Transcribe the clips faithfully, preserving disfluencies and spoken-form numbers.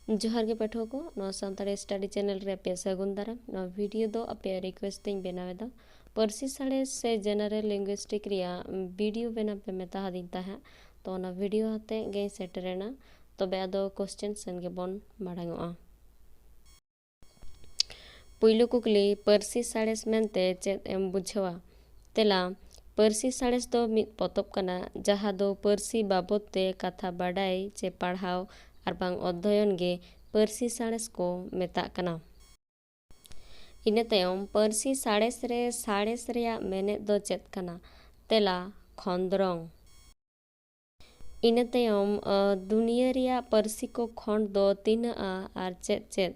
ᱡᱚᱦᱟᱨ ᱜᱮ ᱯᱟᱹᱴᱷᱩᱣᱟᱹ ᱠᱚ, ᱱᱚᱣᱟ ᱥᱟᱱᱛᱟᱲᱤ ᱥᱴᱟᱰᱤ ᱪᱮᱱᱮᱞ ᱨᱮ ᱟᱯᱮᱭᱟᱜ ᱥᱟᱹᱜᱩᱱ ᱫᱟᱨᱟᱢ᱾ ᱱᱚᱣᱟ ᱵᱷᱤᱰᱤᱭᱳ ᱫᱚ ᱟᱯᱮᱭᱟᱜ ᱨᱤᱠᱣᱮᱥᱴ ᱛᱮᱧ ᱵᱮᱱᱟᱣ ᱮᱫᱟ᱾ ᱯᱟᱹᱨᱥᱤ ᱥᱟᱬᱮᱥ ᱥᱮ ᱡᱮᱱᱟᱨᱮᱞ ᱞᱤᱝᱜᱩᱭᱥᱴᱤᱠ ᱨᱮᱭᱟᱜ ᱵᱷᱤᱰᱤᱭᱳ ᱵᱮᱱᱟᱣ ᱯᱮ ᱢᱮᱛᱟ ᱦᱟᱫᱤᱧ ᱛᱟᱦᱮᱸᱫ, ᱛᱚ ᱚᱱᱟ ᱵᱷᱤᱰᱤᱭᱳ ᱟᱛᱮ ᱜᱮᱧ ᱥᱮᱴᱮᱨᱮᱱᱟ᱾ ᱛᱚᱵᱮ ᱟᱫᱚ ᱠᱚᱥᱪᱮᱱ ᱥᱮᱱ ᱜᱮᱵᱚᱱ ᱢᱟᱲᱟᱝᱚᱜᱼᱟ᱾ ᱯᱩᱭᱞᱩ ᱠᱩᱠᱞᱤ, ᱯᱟᱹᱨᱥᱤ ᱥᱟᱬᱮᱥ ᱢᱮᱱᱛᱮ ᱪᱮᱫ ᱮᱢ ᱵᱩᱡᱷᱟᱹᱣᱟ? ᱛᱮᱞᱟ, ᱯᱟᱹᱨᱥᱤ ᱥᱟᱬᱮᱥ ᱫᱚ ᱢᱤᱫ ᱯᱚᱛᱚᱵ ᱠᱟᱱᱟ, ᱡᱟᱦᱟᱸ ᱫᱚ ᱯᱟᱹᱨᱥᱤ ᱵᱟᱵᱚᱫ ᱛᱮ ᱠᱟᱛᱷᱟ ᱵᱟᱰᱟᱭ ᱪᱮ ᱯᱟᱲᱦᱟᱣ ᱟᱨ ᱵᱟᱝ ᱚᱫᱽᱫᱷᱚᱭᱚᱱ ᱜᱮ ᱯᱟᱹᱨᱥᱤ ᱥᱟᱬᱮᱥ ᱠᱚ ᱢᱮᱛᱟᱜ ᱠᱟᱱᱟ᱾ ᱤᱱᱟᱹ ᱛᱟᱭᱚᱢ, ᱯᱟᱹᱨᱥᱤ ᱥᱟᱬᱮᱥ ᱨᱮ ᱥᱟᱬᱮᱥ ᱨᱮᱭᱟᱜ ᱢᱮᱱᱮᱫ ᱫᱚ ᱪᱮᱫ ᱠᱟᱱᱟ? ᱛᱮᱞᱟ, ᱠᱷᱚᱸᱫᱽᱨᱚᱝ᱾ ᱤᱱᱟᱹ ᱛᱟᱭᱚᱢ, ᱟᱸ, ᱫᱩᱱᱤᱭᱟᱹ ᱨᱮᱭᱟᱜ ᱯᱟᱹᱨᱥᱤ ᱠᱚ ᱠᱷᱚᱸᱰ ᱫᱚ ᱛᱤᱱᱟᱹᱜᱼᱟ ᱟᱨ ᱪᱮᱫ ᱪᱮᱫ?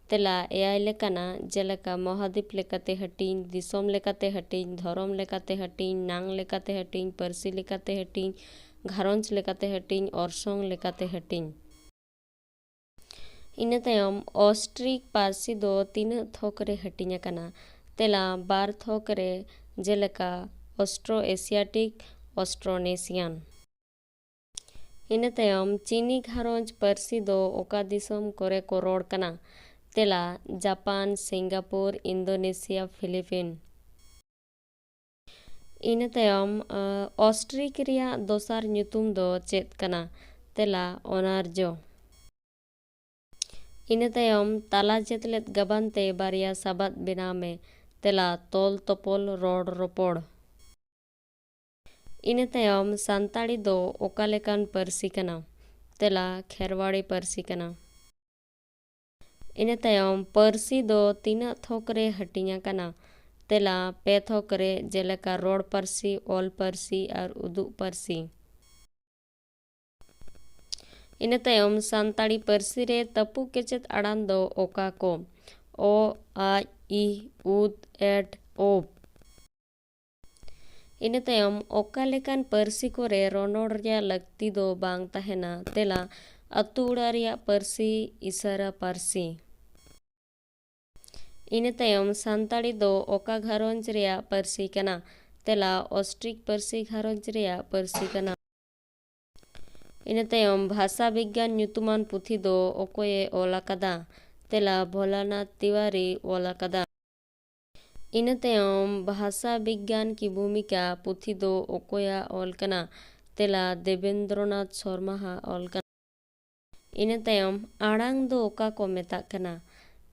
ᱛᱮᱞᱟ, ᱮᱭᱟᱭ ᱞᱮᱠᱟᱱᱟ, ᱡᱮᱞᱮᱠᱟ ᱢᱚᱦᱟᱫᱤᱯ ᱞᱮᱠᱟᱛᱮ ᱦᱟᱹᱴᱤᱧ, ᱫᱤᱥᱚᱢ ᱞᱮᱠᱟᱛᱮ ᱦᱟᱹᱴᱤᱧ, ᱫᱷᱚᱨᱚᱢ ᱞᱮᱠᱟᱛᱮ ᱦᱟᱹᱴᱤᱧ, ᱱᱟᱝ ᱞᱮᱠᱟᱛᱮ ᱦᱟᱹᱴᱤᱧ, ᱯᱟᱹᱨᱥᱤ ᱞᱮᱠᱟᱛᱮ ᱦᱟᱹᱴᱤᱧ, ᱜᱷᱟᱨᱚᱸᱡᱽ ᱞᱮᱠᱟᱛᱮ ᱦᱟᱹᱴᱤᱧ, ᱚᱨᱥᱚᱝ ᱞᱮᱠᱟᱛᱮ ᱦᱟᱹᱴᱤᱧ᱾ ᱤᱱᱟᱹ ᱛᱟᱭᱚᱢ, ᱚᱥᱴᱨᱤᱠ ᱯᱟᱹᱨᱥᱤ ᱫᱚ ᱛᱤᱱᱟᱹᱜ ᱛᱷᱚᱠ ᱨᱮ ᱦᱟᱹᱴᱤᱧ ᱟᱠᱟᱱᱟ? ᱛᱮᱞᱟ, ᱵᱟᱨ ᱛᱷᱚᱠ ᱨᱮ, ᱡᱮᱞᱮᱠᱟ ᱚᱥᱴᱨᱳ ᱮᱥᱤᱭᱟᱴᱤᱠ, ᱚᱥᱴᱨᱳᱱᱮᱥᱤᱭᱟᱱ᱾ ᱤᱱᱟᱹ ᱛᱟᱭᱚᱢ, ᱪᱤᱱᱤ ᱜᱷᱟᱨᱚᱸᱡᱽ ᱯᱟᱹᱨᱥᱤ ᱫᱚ ᱚᱠᱟ ᱫᱤᱥᱚᱢ ᱠᱚᱨᱮ ᱠᱚ ᱨᱚᱲ ᱠᱟᱱᱟ? ᱛᱮᱞᱟ, ᱡᱟᱯᱟᱱ, ᱥᱤᱝᱜᱟᱯᱩᱨ, ᱤᱱᱫᱳᱱᱮᱥᱤᱭᱟ, ᱯᱷᱤᱞᱤᱯᱤᱱ᱾ ᱤᱱᱟᱹ ᱛᱟᱭᱚᱢ, ᱟᱸ, ᱚᱥᱴᱨᱤᱠ ᱨᱮᱭᱟᱜ ᱫᱚᱥᱟᱨ ᱧᱩᱛᱩᱢ ᱫᱚ ᱪᱮᱫ ᱠᱟᱱᱟ? ᱛᱮᱞᱟ, ᱚᱱᱟᱨᱡᱚ᱾ ᱤᱱᱟᱹ ᱛᱟᱭᱚᱢ, ᱛᱟᱞᱟ ᱡᱮᱛᱞᱮᱫ ᱜᱟᱵᱟᱱ ᱛᱮ ᱵᱟᱨᱭᱟ ᱥᱟᱵᱟᱫ ᱵᱮᱱᱟᱣ ᱢᱮ᱾ ᱛᱮᱞᱟ, ᱛᱚᱞ ᱛᱚᱯᱚᱞ, ᱨᱚᱲ ᱨᱚᱯᱚᱲ᱾ ᱤᱱᱟᱹ ᱛᱟᱭᱚᱢ, ᱥᱟᱱᱛᱟᱲᱤ ᱫᱚ ᱚᱠᱟ ᱞᱮᱠᱟᱱ ᱯᱟᱹᱨᱥᱤ ᱠᱟᱱᱟ? ᱛᱮᱞᱟ, ᱠᱷᱮᱨᱣᱟᱲᱤ ᱯᱟᱹᱨᱥᱤ ᱠᱟᱱᱟ᱾ ᱤᱱᱟᱹ ᱛᱟᱭᱚᱢ, ᱯᱟᱹᱨᱥᱤ ᱫᱚ ᱛᱤᱱᱟᱹᱜ ᱛᱷᱚᱠ ᱨᱮ ᱦᱟᱹᱴᱤᱧ ᱟᱠᱟᱱᱟ? ᱛᱮᱞᱟ, ᱯᱮ ᱛᱷᱚᱠ ᱨᱮ, ᱡᱮᱞᱮᱠᱟ ᱨᱚᱲ ᱯᱟᱹᱨᱥᱤ, ᱚᱞ ᱯᱟᱹᱨᱥᱤ ᱟᱨ ᱩᱫᱩᱜ ᱯᱟᱹᱨᱥᱤ᱾ ᱤᱱᱟᱹ ᱛᱟᱭᱚᱢ, ᱥᱟᱱᱛᱟᱲᱤ ᱯᱟᱹᱨᱥᱤ ᱨᱮ ᱛᱟᱹᱯᱩ ᱠᱮᱪᱮᱫ ᱟᱲᱟᱝ ᱫᱚ ᱚᱠᱟ ᱠᱚ? ᱚ, ᱟᱡ, ᱤ, ᱩᱫ, ᱮᱰ, ᱳᱯ᱾ ᱤᱱᱟᱹ ᱛᱟᱭᱚᱢ, ᱚᱠᱟ ᱞᱮᱠᱟᱱ ᱯᱟᱹᱨᱥᱤ ᱠᱚᱨᱮ ᱨᱚᱱᱚᱲ ᱨᱮᱭᱟᱜ ᱞᱟᱹᱠᱛᱤ ᱫᱚ ᱵᱟᱝ ᱛᱟᱦᱮᱱᱟ? ᱛᱮᱞᱟ, ᱟᱹᱛᱩ ᱚᱲᱟᱜ ᱨᱮᱭᱟᱜ ᱯᱟᱹᱨᱥᱤ, ᱤᱥᱟᱹᱨᱟ ᱯᱟᱹᱨᱥᱤ᱾ ᱤᱱᱟᱹ ᱛᱟᱭᱚᱢ, ᱥᱟᱱᱛᱟᱲᱤ ᱫᱚ ᱚᱠᱟ ᱜᱷᱟᱨᱚᱸᱡᱽ ᱨᱮᱭᱟᱜ ᱯᱟᱹᱨᱥᱤ ᱠᱟᱱᱟ? ᱛᱮᱞᱟ, ᱚᱥᱴᱨᱤᱠ ᱯᱟᱹᱨᱥᱤ ᱜᱷᱟᱨᱚᱸᱡᱽ ᱨᱮᱭᱟᱜ ᱯᱟᱹᱨᱥᱤ ᱠᱟᱱᱟ᱾ ᱤᱱᱟᱹ ᱛᱟᱭᱚᱢ ᱵᱷᱟᱥᱟ ᱵᱤᱜᱽᱜᱟᱱ ᱧᱩᱛᱩᱢᱟᱱ ᱯᱩᱛᱷᱤ ᱫᱚ ᱚᱠᱚᱭᱮ ᱚᱞ ᱟᱠᱟᱫᱟ? ᱛᱮᱞᱟ ᱵᱷᱳᱞᱟᱱᱟᱛᱷ ᱛᱤᱣᱟᱨᱤ ᱚᱞ ᱟᱠᱟᱫᱟ᱾ ᱤᱱᱟᱹ ᱛᱟᱭᱚᱢ ᱵᱷᱟᱥᱟ ᱵᱤᱜᱽᱜᱟᱱ ᱠᱤ ᱵᱷᱩᱢᱤᱠᱟ ᱯᱩᱛᱷᱤ ᱫᱚ ᱚᱠᱚᱭᱟᱜ ᱚᱞ ᱠᱟᱱᱟ? ᱛᱮᱞᱟ ᱫᱮᱵᱮᱱᱫᱨᱚᱱᱟᱛᱷ ᱥᱚᱨᱢᱟᱦᱟᱜ ᱚᱞ ᱠᱟᱱᱟ᱾ ᱤᱱᱟᱹ ᱛᱟᱭᱚᱢ ᱟᱲᱟᱝ ᱫᱚ ᱚᱠᱟ ᱠᱚ ᱢᱮᱛᱟᱜ ᱠᱟᱱᱟ?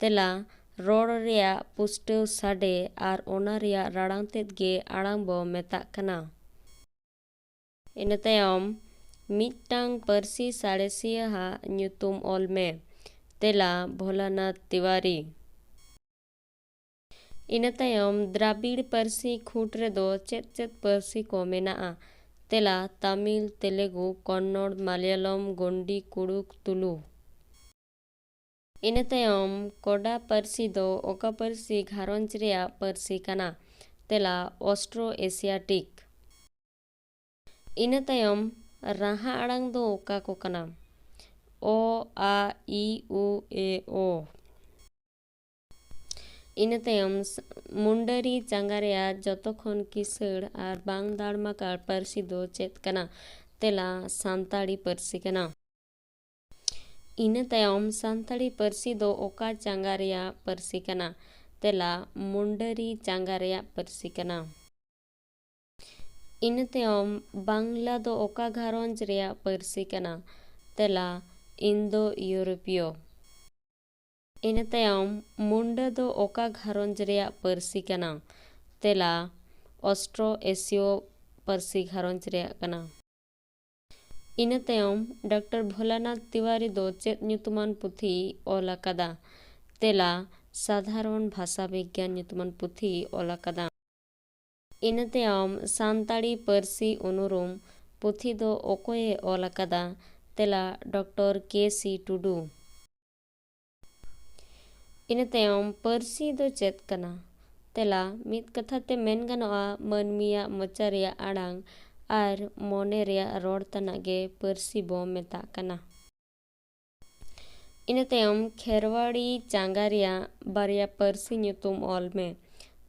ᱛᱮᱞᱟ ᱨᱚᱲ ᱨᱮᱭᱟᱜ ᱯᱩᱥᱴᱟᱹᱣ ᱥᱟᱰᱮ ᱟᱨ ᱚᱱᱟ ᱨᱮᱭᱟᱜ ᱨᱟᱲᱟᱝ ᱛᱮᱫ ᱜᱮ ᱟᱲᱟᱝ ᱵᱚ ᱢᱮᱛᱟᱜ ᱠᱟᱱᱟ᱾ ᱤᱱᱟᱹ ᱛᱟᱭᱚᱢ ᱢᱤᱫᱴᱟᱝ ᱯᱟᱹᱨᱥᱤ ᱥᱟᱬᱮᱥᱤᱭᱟᱹ ᱟᱜ ᱧᱩᱛᱩᱢ ᱚᱞ ᱢᱮ᱾ ᱛᱮᱞᱟ ᱵᱷᱳᱞᱟᱱᱟᱛᱷ ᱛᱤᱣᱟᱨᱤ᱾ ᱤᱱᱟᱹ ᱛᱟᱭᱚᱢ ᱫᱨᱟᱵᱤᱲ ᱯᱟᱹᱨᱥᱤ ᱠᱷᱩᱸᱴ ᱨᱮᱫᱚ ᱪᱮᱫ ᱪᱮᱫ ᱯᱟᱹᱨᱥᱤ ᱠᱚ ᱢᱮᱱᱟᱜᱼᱟ? ᱛᱮᱞᱟ ᱛᱟᱢᱤᱞ, ᱛᱮᱞᱮᱜᱩ, ᱠᱚᱱᱱᱚᱲ, ᱢᱟᱞᱭᱟᱞᱚᱢ, ᱜᱚᱱᱰᱤ, ᱠᱩᱲᱩᱠ, ᱛᱩᱞᱩ᱾ ᱤᱱᱟᱹ ᱛᱟᱭᱚᱢ ᱠᱚᱰᱟ ᱯᱟᱹᱨᱥᱤ ᱫᱚ ᱚᱠᱟ ᱯᱟᱹᱨᱥᱤ ᱜᱷᱟᱨᱚᱸᱡᱽ ᱨᱮᱭᱟᱜ ᱯᱟᱹᱨᱥᱤ ᱠᱟᱱᱟ? ᱛᱮᱞᱟ ᱚᱥᱴᱨᱳ ᱮᱥᱤᱭᱟᱴᱤᱠ᱾ ᱤᱱᱟᱹ ᱛᱟᱭᱚᱢ ᱨᱟᱦᱟ ᱟᱲᱟᱝ ᱫᱚ ᱚᱠᱟ ᱠᱚ ᱠᱟᱱᱟ? ᱚ, ᱟ, ᱤ, ᱩ, ᱮ, ᱳ᱾ ᱤᱱᱟᱹ ᱛᱟᱭᱚᱢ ᱥ-, ᱢᱩᱱᱰᱟᱹᱨᱤ ᱪᱟᱸᱜᱟ ᱨᱮᱭᱟᱜ ᱡᱚᱛᱚ ᱠᱷᱚᱱ ᱠᱤᱥᱟᱹᱬ ᱟᱨ ᱵᱟᱝ ᱫᱟᱲᱢᱟᱠᱟᱲ ᱯᱟᱹᱨᱥᱤ ᱫᱚ ᱪᱮᱫ ᱠᱟᱱᱟ? ᱛᱮᱞᱟ ᱥᱟᱱᱛᱟᱲᱤ ᱯᱟᱹᱨᱥᱤ ᱠᱟᱱᱟ᱾ ᱤᱱᱟᱹ ᱛᱟᱭᱚᱢ ᱥᱟᱱᱛᱟᱲᱤ ᱯᱟᱹᱨᱥᱤ ᱫᱚ ᱚᱠᱟ ᱪᱟᱸᱜᱟ ᱨᱮᱭᱟᱜ ᱯᱟᱹᱨᱥᱤ ᱠᱟᱱᱟ? ᱛᱮᱞᱟ ᱢᱩᱱᱰᱟᱹᱨᱤ ᱪᱟᱸᱜᱟ ᱨᱮᱭᱟᱜ ᱯᱟᱹᱨᱥᱤ ᱠᱟᱱᱟ᱾ ᱤᱱᱟᱹ ᱛᱟᱭᱚᱢ ᱵᱟᱝᱞᱟ ᱫᱚ ᱚᱠᱟ ᱜᱷᱟᱨᱚᱸᱡᱽ ᱨᱮᱭᱟᱜ ᱯᱟᱹᱨᱥᱤ ᱠᱟᱱᱟ? ᱛᱮᱞᱟ ᱤᱱᱫᱳ ᱤᱭᱩᱨᱳᱯᱤᱭᱚ᱾ ᱤᱱᱟᱹ ᱛᱟᱭᱚᱢ ᱢᱩᱱᱰᱟᱹ ᱫᱚ ᱚᱠᱟ ᱜᱷᱟᱨᱚᱸᱡᱽ ᱨᱮᱭᱟᱜ ᱯᱟᱹᱨᱥᱤ ᱠᱟᱱᱟ? ᱛᱮᱞᱟ ᱚᱥᱴᱨᱳ ᱮᱥᱤᱭᱳ ᱯᱟᱹᱨᱥᱤ ᱜᱷᱟᱨᱚᱸᱡᱽ ᱨᱮᱭᱟᱜ ᱠᱟᱱᱟ᱾ ᱤᱱᱟᱹ ᱛᱟᱭᱚᱢ ᱰᱚᱠᱴᱚᱨ ᱵᱷᱳᱞᱟᱱᱟᱛᱷ ᱛᱤᱣᱟᱨᱤ ᱫᱚ ᱪᱮᱫ ᱧᱩᱛᱩᱢᱟᱱ ᱯᱩᱛᱷᱤᱭ ᱚᱞ ᱟᱠᱟᱫᱟ? ᱛᱮᱞᱟ ᱥᱟᱫᱷᱟᱨᱚᱱ ᱵᱷᱟᱥᱟ ᱵᱤᱜᱽᱜᱟᱱ ᱧᱩᱛᱩᱢᱟᱱ ᱯᱩᱛᱷᱤᱭ ᱚᱞ ᱟᱠᱟᱫᱟ᱾ ᱤᱱᱟᱹ ᱛᱟᱭᱚᱢ ᱥᱟᱱᱛᱟᱲᱤ ᱯᱟᱹᱨᱥᱤ ᱩᱱᱩᱨᱩᱢ ᱯᱩᱛᱷᱤ ᱫᱚ ᱚᱠᱚᱭᱮ ᱚᱞ ᱟᱠᱟᱫᱟ? ᱛᱮᱞᱟ ᱰᱚᱠᱴᱚᱨ ᱠᱮ ᱥᱤ ᱴᱩᱰᱩ᱾ ᱤᱱᱟᱹ ᱛᱟᱭᱚᱢ ᱯᱟᱹᱨᱥᱤ ᱫᱚ ᱪᱮᱫ ᱠᱟᱱᱟ? ᱛᱮᱞᱟ ᱢᱤᱫ ᱠᱟᱛᱷᱟ ᱛᱮ ᱢᱮᱱ ᱜᱟᱱᱚᱜᱼᱟ, ᱢᱟᱹᱱᱢᱤᱭᱟᱜ ᱢᱚᱪᱟ ᱨᱮᱭᱟᱜ ᱟᱲᱟᱝ ᱟᱨ ᱢᱚᱱᱮ ᱨᱮᱭᱟᱜ ᱨᱚᱲ ᱛᱟᱱᱟᱜ ᱜᱮ ᱯᱟᱹᱨᱥᱤ ᱵᱚ ᱢᱮᱛᱟᱜ ᱠᱟᱱᱟ᱾ ᱤᱱᱟᱹ ᱛᱟᱭᱚᱢ ᱠᱷᱮᱨᱣᱟᱲᱤ ᱪᱟᱸᱜᱟ ᱨᱮᱭᱟᱜ ᱵᱟᱨᱭᱟ ᱯᱟᱹᱨᱥᱤ ᱧᱩᱛᱩᱢ ᱚᱞ ᱢᱮ᱾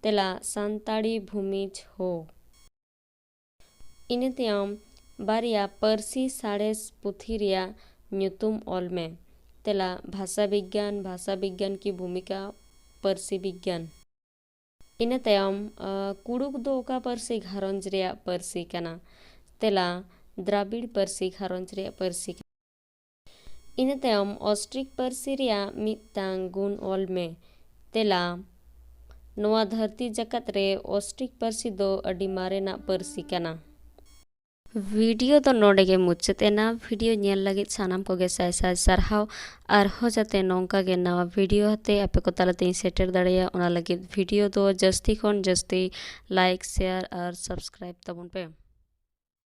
ᱛᱮᱞᱟ ᱥᱟᱱᱛᱟᱲᱤ ᱵᱷᱩᱢᱤᱡᱽ ᱦᱳ᱾ ᱤᱱᱟᱹ ᱛᱟᱭᱚᱢ ᱵᱟᱨᱭᱟ ᱯᱟᱹᱨᱥᱤ ᱥᱟᱬᱮᱥ ᱯᱩᱛᱷᱤ ᱨᱮᱭᱟᱜ ᱧᱩᱛᱩᱢ ᱚᱞ ᱢᱮ᱾ ᱛᱮᱞᱟ, ᱵᱷᱟᱥᱟ ᱵᱤᱜᱽᱜᱟᱱ, ᱵᱷᱟᱥᱟ ᱵᱤᱜᱽᱜᱟᱱ ᱠᱤ ᱵᱷᱩᱢᱤᱠᱟ, ᱯᱟᱹᱨᱥᱤ ᱵᱤᱜᱽᱜᱟᱱ᱾ ᱤᱱᱟᱹ ᱛᱟᱭᱚᱢ, ᱟᱸ, ᱠᱩᱲᱩᱠ ᱫᱚ ᱚᱠᱟ ᱯᱟᱹᱨᱥᱤ ᱜᱷᱟᱨᱚᱸᱡᱽ ᱨᱮᱭᱟᱜ ᱯᱟᱹᱨᱥᱤ ᱠᱟᱱᱟ? ᱛᱮᱞᱟ, ᱫᱨᱟᱵᱤᱲ ᱯᱟᱹᱨᱥᱤ ᱜᱷᱟᱨᱚᱸᱡᱽ ᱨᱮᱭᱟᱜ ᱯᱟᱹᱨᱥᱤ ᱠᱟᱱᱟ᱾ ᱤᱱᱟᱹ ᱛᱟᱭᱚᱢ, ᱚᱥᱴᱨᱤᱠ ᱯᱟᱹᱨᱥᱤ ᱨᱮᱭᱟᱜ ᱢᱤᱫᱴᱟᱝ ᱜᱩᱱ ᱚᱞ ᱢᱮ᱾ ᱛᱮᱞᱟ, ᱱᱚᱣᱟ ᱫᱷᱟᱹᱨᱛᱤ ᱡᱟᱠᱟᱛ ᱨᱮ ᱚᱥᱴᱨᱤᱠ ᱯᱟᱹᱨᱥᱤ ᱫᱚ ᱟᱹᱰᱤ ᱢᱟᱨᱮᱱᱟᱜ ᱯᱟᱹᱨᱥᱤ ᱠᱟᱱᱟ᱾ ᱵᱷᱤᱰᱤᱭᱳ ᱫᱚ ᱱᱚᱰᱮ ᱜᱮ ᱢᱩᱪᱟᱹᱫ ᱮᱱᱟ᱾ ᱵᱷᱤᱰᱤᱭᱳ ᱧᱮᱞ ᱞᱟᱹᱜᱤᱫ ᱥᱟᱱᱟᱢ ᱠᱚᱜᱮ ᱥᱟᱭ ᱥᱟᱭ ᱥᱟᱨᱦᱟᱣ᱾ ᱟᱨᱦᱚᱸ ᱡᱟᱛᱮ ᱱᱚᱝᱠᱟ ᱜᱮ ᱱᱟᱣᱟ ᱵᱷᱤᱰᱤᱭᱳ ᱟᱛᱮ ᱟᱯᱮ ᱠᱚ ᱛᱟᱞᱟᱛᱮᱧ ᱥᱮᱴᱮᱨ ᱫᱟᱲᱮᱭᱟᱜ, ᱚᱱᱟ ᱞᱟᱹᱜᱤᱫ ᱵᱷᱤᱰᱤᱭᱳ ᱫᱚ ᱡᱟᱹᱥᱛᱤ ᱠᱷᱚᱱ ᱡᱟᱹᱥᱛᱤ ᱞᱟᱭᱤᱠ, ᱥᱮᱭᱟᱨ ᱟᱨ ᱥᱟᱵᱥᱠᱨᱟᱭᱤᱵ ᱛᱟᱵᱚᱱ ᱯᱮ᱾